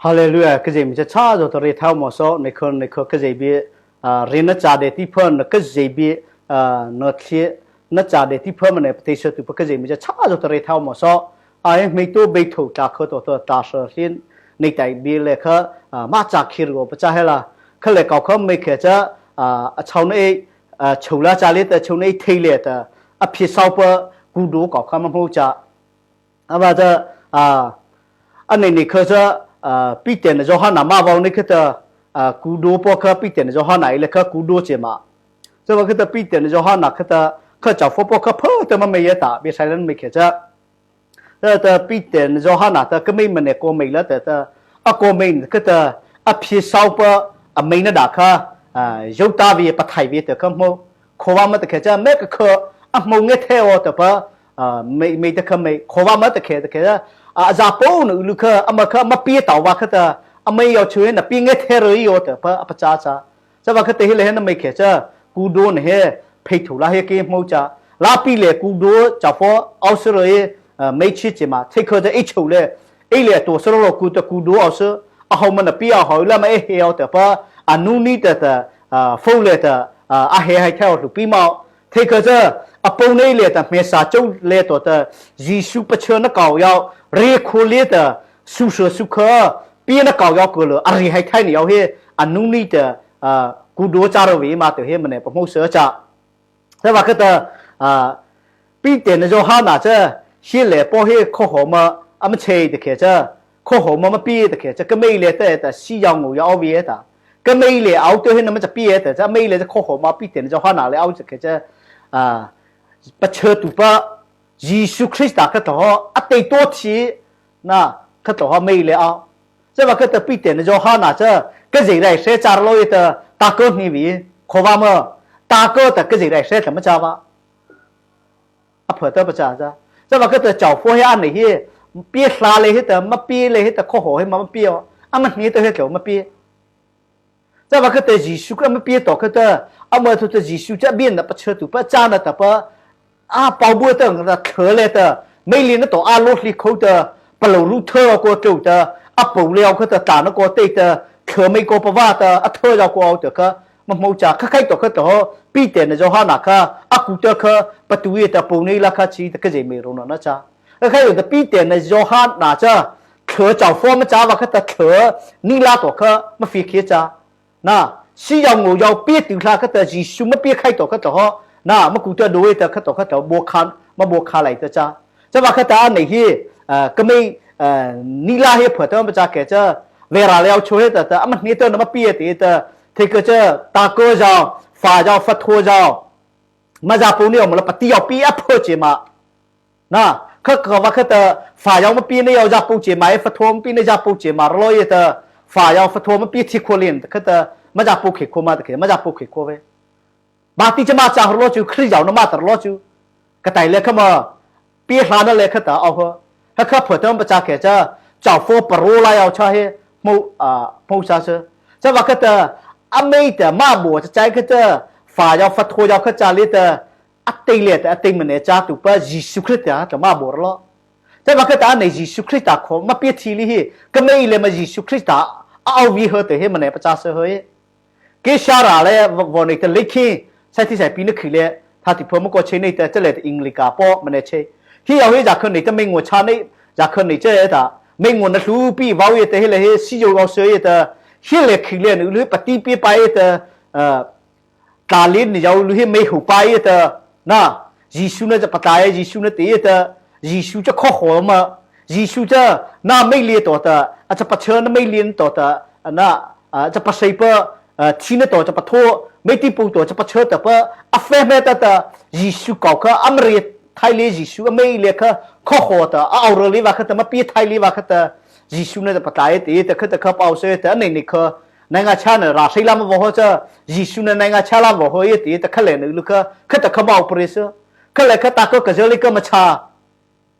哈利路亚，个这么这差着的里头么说，你看你看个这边啊，人那家的地方那个这边啊，那天那家的地方么呢？不对说对不个这么这差着的里头么说，哎，没多被头打可多的打蛇心，你带边来可啊，马扎去了不扎啦，可来搞可没可这啊，朝那啊，除了家里的除那推来的啊，皮烧不孤独搞可么好家，啊把这啊，啊你你可这。啊，必点的就哈那马包那个的啊，古多包克必点的就哈那一类克古多节嘛，这个个的必点的就哈那个的可找佛包克破的么没也打，别才能没开着。这的必点的就哈那的个没们的过没了的的啊过没个的啊皮烧包啊没那打克啊有大为不太为的可么，可话么的开着每个克啊么爱太哦的不啊没没得可没，可话么的开的开着。 อาจารย์ปูนลูกอามาคือมาปีต่อว่าคือแต่อาไม่เอาช่วยนะปีเงเทเรยอแต่พระปจาจาจะว่าคือแต่เฮเลนไม่เขจะกูโดนเฮเพถูละเฮเกมจ้าลาปีเลกูโดจะฟอเอาเสเลยไม่ชิดมาเทคือจะไอชูเลยไอเลตัวสโลกูตะกูโดเอาเสเอามันปีเอาหอยแล้วไม่เฮเอาแต่พระอนุนี่แต่แต่ฟูเลแต่อาเฮให้แค่หรือปีมาเทคือจะอปูนี่เลแต่เมษาจุเลตัวแต่ยิสุปเชนเก่ายาว เรคูเล的宿舍宿客别那搞要过了，阿里还开你要嘿啊努力的啊，古多加了维嘛，对嘿么呢？不好说家，对吧？可的啊，比点的就好拿着，先来包嘿可好么？俺们吃的开着，可好么么别的开着，个美丽的的西洋我要别的，个美丽熬对嘿那么这别的，这美丽的可好么？比点的就好拿来熬着开着啊，不吃赌吧？耶稣基督可多啊，对多提。 那可多没了啊！这把可得必点的就好拿这个人来谁家了的大哥你为可话么？大哥的个人来谁怎么讲吧？啊，婆得不讲这，这把可得脚夫下那些别杀了些的，没别了些的可好些么别哦，俺们你都些叫么别。这把可得技术个么别到可得，俺们说这技术这边的不吃都不讲了的不啊，包不等那可来的，没连那到阿罗里口的。 ปลูลูเธอก็จูเตอะปูเลียวก็ตานะก็เตเตเขไม่ก็ปว่าเตอะเธอเราก็เอาเตก็มมูจ่าค่อยๆตัวก็ตัวปีเตนจะหาหนักอะกูเตก็ประตูเตปูนี่ละค่ะชีตก็จะไม่รู้นะจ้าค่อยๆตัวปีเตนจะหาหนาจ้าเขเจ้าฟอมจ้าว่าก็ตเขนี่ละตัวก็มาฟีเขียจ้าน่ะ西要我要别丢他个的技术没别开ตัวก็ตัวน่ะมากูจะดูเตก็ตัวก็ตัวบัวคันมาบัวคาไหลเตจ้าจะว่าก็ตาไหนที่เอ่อก็ไม่ နီလာဟေဖတ်မကြကဲချဝေရာလျောက်ချိုဟေတတအမနေတနမပြည့်တေတထေကချတာကောကြောင့်ဖာကြောင့်ဖတ်ထိုးကြောင့်မကြပုံနေမလပတိယောပြအဖို့ချေမနာခကဝခတဖာယောမပြနေယောကြပုချေမိုင်ဖတ်ထိုးမပြနေကြပုချေမရောရတဖာယောဖတ်ထိုးမပြတိခိုလင်ခတမကြပုခေခိုမတခေမကြပုခေခိုပဲဘာတိချမချာဟလောချူခရိယောနမတလောချူကတိုင်လက်ခမပြလှနလက်ခတအောဟ 他可普通不扎开这找佛不如来要吃嘿木啊木啥是这ว่าก็的阿妹的马母这在个的法要佛陀要去家里的阿对了的阿对们呢家都把耶稣基督的马母了。这ว่าก็的那耶稣基督可没别提哩嘿，个没了嘛耶稣基督奥维和的嘿们呢不扎是嘿，给下来嘞我那个力气，在ที่ใส่ปีนึกคือเลยถ้าที่พอมันก็ใช้ในแต่จะเลยอิงลิกาปอมันเนี่ยใช้ ที่เอาให้จากคนนี้จะไม่งัวชานี่จากคนนี้เจ้าตาไม่งัวนะลูปีวาวเตเฮเลเฮซิโยเอาเสยตาเฮเลคิเลนหรือปฏิปีไปตาเอ่อตาลินยาวหรือไม่หูไปตาน่ะยิสุนะจะปตายยิสุนะเตตายิสุจะข้อหัวมายิสุจะหน้าไม่เลียตัวตาอาจจะปะเชิญไม่เลียนตัวตาน่ะอาจจะปะเสปะทีนตัวจะปะโทไม่ตีปูตัวจะปะเชิญแต่ปะอาเฟเมตายิสุเก่าก็อเมริ ไทยเลยิสุไม่เลขข้อหัวตาเอาเรื่องว่าเขาจะมาปีไทยเลว่าเขาจะยิสุเนี่ยจะปตายตีแต่เขาจะเขาเอาเสียแต่ในนี่เขาในงานชาเนี่ยราศีลามว่าจะยิสุเนี่ยในงานชาลามว่าเฮยตีแต่เขาเลยนึกเขาเขาจะเขาเอาปริศเขาเลยเขาตาก็กระเจริญก็มาชา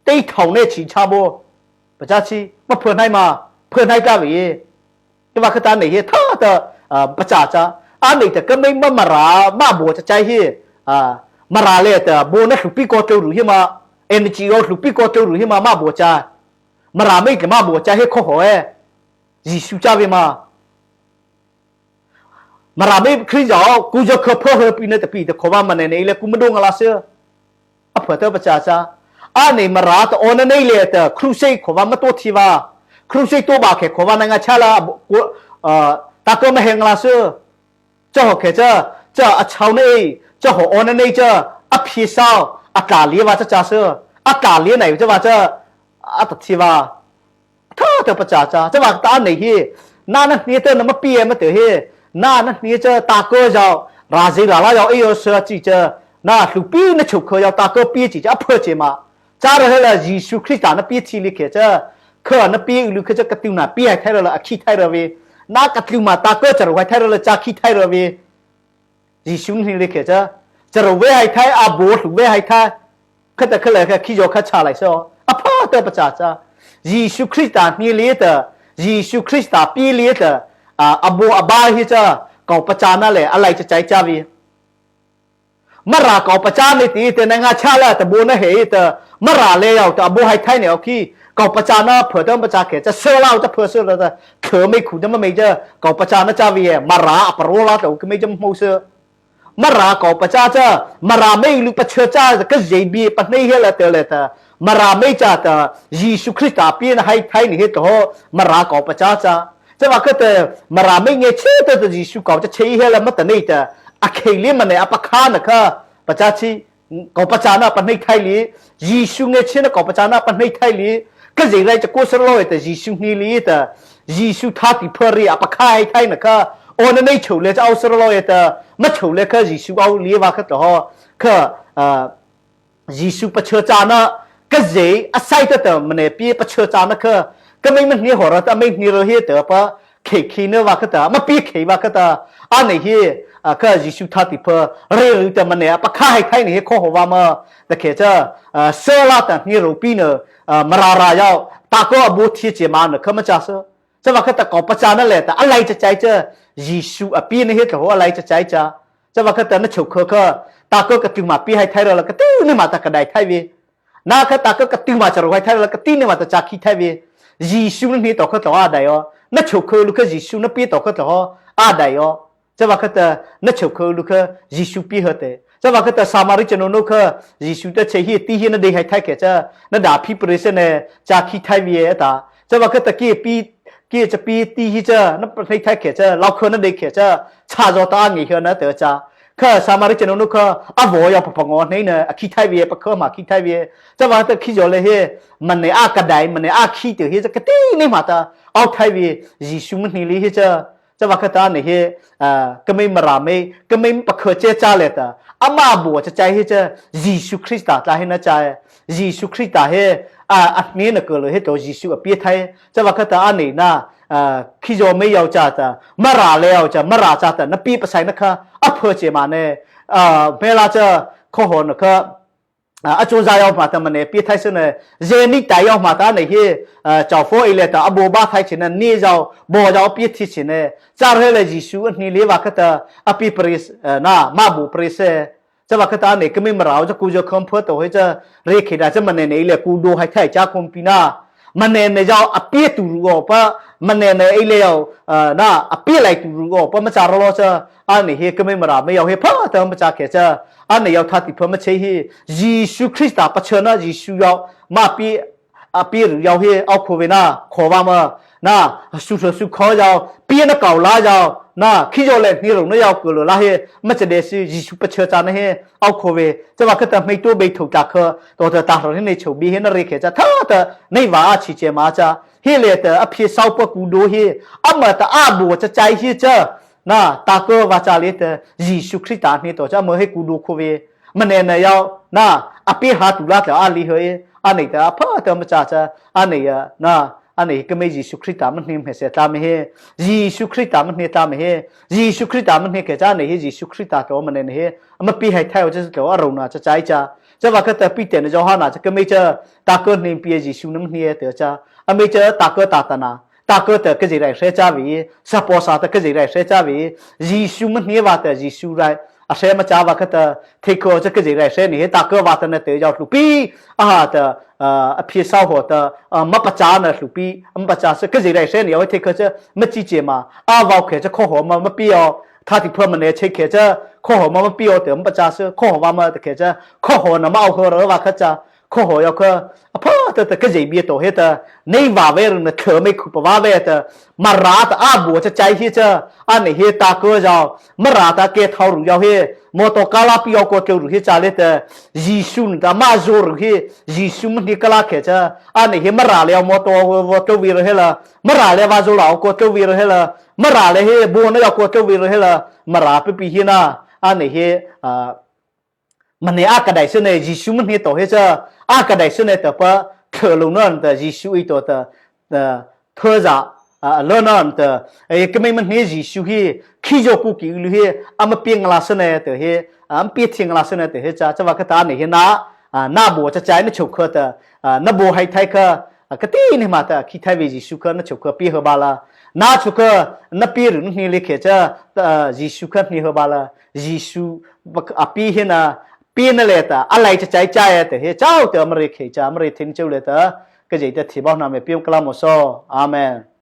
ตีเท่าเนี่ยฉีชาบัวประชาชีมาเพื่อนให้มาเพื่อนให้กาวีแต่ว่าเขาตาไหนเฮท่าแต่ประชาจ้าอันนี้แต่ก็ไม่มามารามาบัวจะใจเฮอ่า มาราเลแต่โบนัสปีกอเจ้าหรือมาเอ็นจีโอหรือปีกอเจ้าหรือมามาบัวจ้ามาราไม่กับมาบัวจ้าให้ข้อหอย Jesu cha ve ma mara me khri jaw ku jo kho pho he pi ne ta pi ta khowa ma ne ne le ku ma do ngala se a pho ta pa cha cha a nei mara ta ona nei le ta crusade khowa ma to thi wa crusade to ba khe khowa na nga cha la ta ko ma heng la se 这好开这这阿超呢这好ona nei这阿皮少阿咖喱哇这家是阿咖喱này这ว่า这阿ตทีว่าท่าเตปจ่าจ้าจะว่าตาไหนฮีน่านั่นนี่เตนมาเปียมาเตฮีน่านั่นนี่เจตาเกยาวราศีลาลายาวเออเสือจีเจน่าลูปีน่ะฉุกเคยาวตาเกปีจีจะอเภอเจมาจ้าเฮละยิสุคริสต์น่ะปีทีลิเคเจเคน่ะปีลูเคจะกติวน่ะปีให้ไทละอคีไทระเวน่ากติวมาตาเกจะรวยไทละจาคีไทระเวยิสุนี่ลิเคเจจะรวยให้ไทอาโบรวยให้ไทခက်တခက်လေခခိကြောခတ်ချလိုက်စောအဖတဲ့ပကြချာယေရှုခရစ်တာနှီလေးတဲ့ယေရှုခရစ်တာပြေးလေးတဲ့အဘောအဘာဟိချာကောပချာနာလေအလိုက်ချချိုင်ချဗီမရာကောပချာနေတီတဲ့ငါချလာတဘိုနဟေတဲ့မရာလေရောက်တဘောဟိုက်ထိုင်နေခိကောပချာနာဖေတဲ့ပချာခေချဆောလောက်တဖေဆောတဲ့ခေမေခုတမမေချကောပချာနာချဗီမရာအပရောလာတော့ကမေချမိုးဆော မရာကောပချာချမရာမေလူပချာကဇေဘီပနေဟဲလာတဲလေတာမရာမေချာတာယေရှုခရစ်တာပြင်းဟိုက်ထိုင်နေတော့မရာကောပချာချ这话个的မရာမေငေချေတဲ့ယေရှုကောချေဟဲလာမတနေတာအခေလေးမနေအပခါနခပချာချီကောပချာနာပနေထိုင်လီယေရှုငေချေနကောပချာနာပနေထိုင်လီကဇေလိုက်ကိုစလောတဲ့ယေရှုနီလီတဲ့ယေရှုသာတိဖရီအပခိုင်ထိုင်နခအော်နေချုံလေအောစလောတဲ့မချုံလေခယေရှုအောလီဝါခတော့ခအာယေရှုပချာနာကဇေအဆိုင်တဲ့မနေပြေပချာနာခကမိမနေဟောရတမိနေရဟေတပခေခိနဝခတာမပိခေဝခတာအနေဟေအခယေရှုသတိဖရေရတမနေပခါဟိထိုင်နေခောဟဝမတခေချဆောလာတနေရပီနမရာရာယောတာကောအဘူတီချေမနခမချာဆော这ว่า可ตะกอปจานั่นแหละแต่อะไรจะใจเจอ耶稣啊ปีนี่เฮ็ดหัวอะไรจะใจจ้า这ว่า可ตะนั่นฉุกเคอตาก็กระติมาปีให้ไทยเรากระติ้วนี่มาตะกระไดไทยวีนาคตาก็กระติมาจะรวยไทยเรากระติ้วนี่มาตะจากขี้ไทยวี耶稣นี่ต่อ可ต่ออาไดอ๋อ那ฉุกเคลูก耶稣那ปีต่อ可ต่ออาไดอ๋อ这ว่า可ตะ那ฉุกเคลูก耶稣ปีเหต这ว่า可ตะสามาริจโนโนเค耶稣的切ฮีตีฮี那ได้ให้ไทยแก่จ้า那ดาพี่ปริเสเนจากขี้ไทยวีตา这ว่า可ตะกี้ปีกี้จะปีตีฮีจ้า那ประเทศไทยแก่จ้าเราเค那ได้แก่จ้าชาจอตางี้เฮนะเตอจ้าခဆာမာရိချနုခအဘောရပပငောနေနအခိထိုင်ဝေပခမခိထိုင်ဝေဇဝတခိကျော်လေဟေမနေအကဒိုင်မနေအခိတေဟေစကတိနေမာတာအောက်ထိုင်ဝေယေရှုမနေလေဟေချဇဝခတာနေဟေအာကမိမရာမေကမိပခချေချလေတာအမဘောချချိုင်ဟေချယေရှုခရစ်တာတာဟေနချာယေရှုခရစ်တာဟေအာအနှင်းနကလဟေတော့ယေရှုအပြည့်ထိုင်ဇဝခတာအနေနာအာခိကျော်မေယောက်ကြတာမရာလဲယောက်ကြမရာကြတာနပိပဆိုင်နခအဖေချေမာနေအာဘဲလာချခေါ်ဟောနခအချိုးစားရောက်မှာတမနေပြထိုက်စနေဇေနိတိုင်ရောက်မှာတာနေဟေကြောက်ဖို့အိလက်တာအဘောဘာထိုက်ချင်နေနေကြောဘောကြောပြထချင်နေဇာရဲလေဂျီရှုအနှီလေးပါခတအပိပရိစနာမဘူပရိစေจะว่าคตาเนี่ยก็ไม่มาเราจะกูจะคำเพื่อตัวให้จะเรียกเขตจะมันเนี่ยเลยกูดูให้ไทยจ้าคมปีนามันเนี่ยเนี่ยจะอเปียตูรู้ก็ปะมันเนี่ยเนี่ยไอ้เลยน่าอเปียอะไรตูรู้ก็ปะมันจะรอจะอันนี้เฮก็ไม่มาเราไม่เอาเฮพ่อแต่มันจะแค่จะอันนี้เอาทัติเพิ่มมาใช้เฮยิสุคริสต์ปะเชนะยิสุเอามาปีอเปียหรือเอาเฮเอาโควินาขอว่ามาน่าสุสุสุขอเอาเปียนเก่าลาเอาน่าขี้โยเลยนี่หลงนี่เอาเกลือละเฮมันจะเดซิยิสุปะเชจานะเฮเอาโควิจะว่าก็แต่ไม่ตัวไปถูกจักเคตัวเธอตาเราที่ในฉบีเฮนเรเขจะเธอเธอในว่าชีเจมาจะเฮเลเตอภิสาวปกูดูเฮอมาตาอาบัวจะใจเฮเจน่าตาเกวาจาเลเตยิสุคริตานี่ตัวจะเมื่อให้กูดูโควิมันเนเนยาวน่าอภิหาตุลาแต่อาลีเฮอันนี้แต่พ่อเตมจ่าจะอันนี้น่าอันนี้ก็ไม่ยิสุคริตามันนี่เสียตามเฮยิสุคริตามันนี่ตามเฮยิสุคริตามันนี่แกจ้าเนี่ยยิสุคริตาตัวมันเนี่ยเฮมาปีให้ไทยจะตัวอารมณ์นะจะใจจ้าจะว่าก็แต่ปีเตนจะหานะจะก็ไม่เจอตาเกินนี่ปียิสุน้ำเนี่ยเตอจ้าอไม่เจอตาเกินตาตนาตาเกิดแต่ก็จะได้เสียจ้าวีสปอร์สาแต่ก็จะได้เสียจ้าวียิสุมันเนี่ยว่าแต่ยิสุไร a hre ma cha wa kha ta thei ko cha ka je rai hre ni he ta ko wa ta na te yaw hlu pi a ha ta a phi sau ho ta ma pa cha na hlu pi am pa cha se ka je rai hre ni yaw thei ko cha ma chi che ma a waw khe cha kho ho ma ma pi o tha ti phơ ma ne che khe cha kho ho ma ma pi o te am pa cha se kho ho wa ma te khe cha kho ho na ma au ho ra wa kha cha 可好要可啊破的的个人别多黑的，内娃为人的可没苦不娃为的，马拉的阿伯这在黑这，啊那些大哥要马拉的给头路要黑，摩托嘎拉比要过走路黑家里的，耶稣的马祖路黑，耶稣们的嘎拉开这，啊那些马拉了摩托我周围了黑了，马拉了瓦祖老过周围了黑了，马拉了黑波那要过周围了黑了，马拉不比黑呢，啊那些啊。 mane a ka dai sene Jisu man hi to he cha a ka dai sene ta pa thơ lu non ta Jisu i to ta thơ za a lo non ta e ke mai man hi Jisu hi khi jo ku ki lu hi am piang la sene ta he am pi thing la sene ta he cha cha wa ka ta ne he na na bo cha chai na chuk kha ta na bo hai thai kha ka ti ni ma ta khi thai ve Jisu kha na chuk kha pi ha ba la na chuk kha na pi ru ni le khe cha Jisu kha ni ha ba la Jesu a pi hi na pi na le ta a lai cha chai chai te he chau te amre khe cha amre thin cheu le ta ke jei te thi ba na me pium kala mo so amen.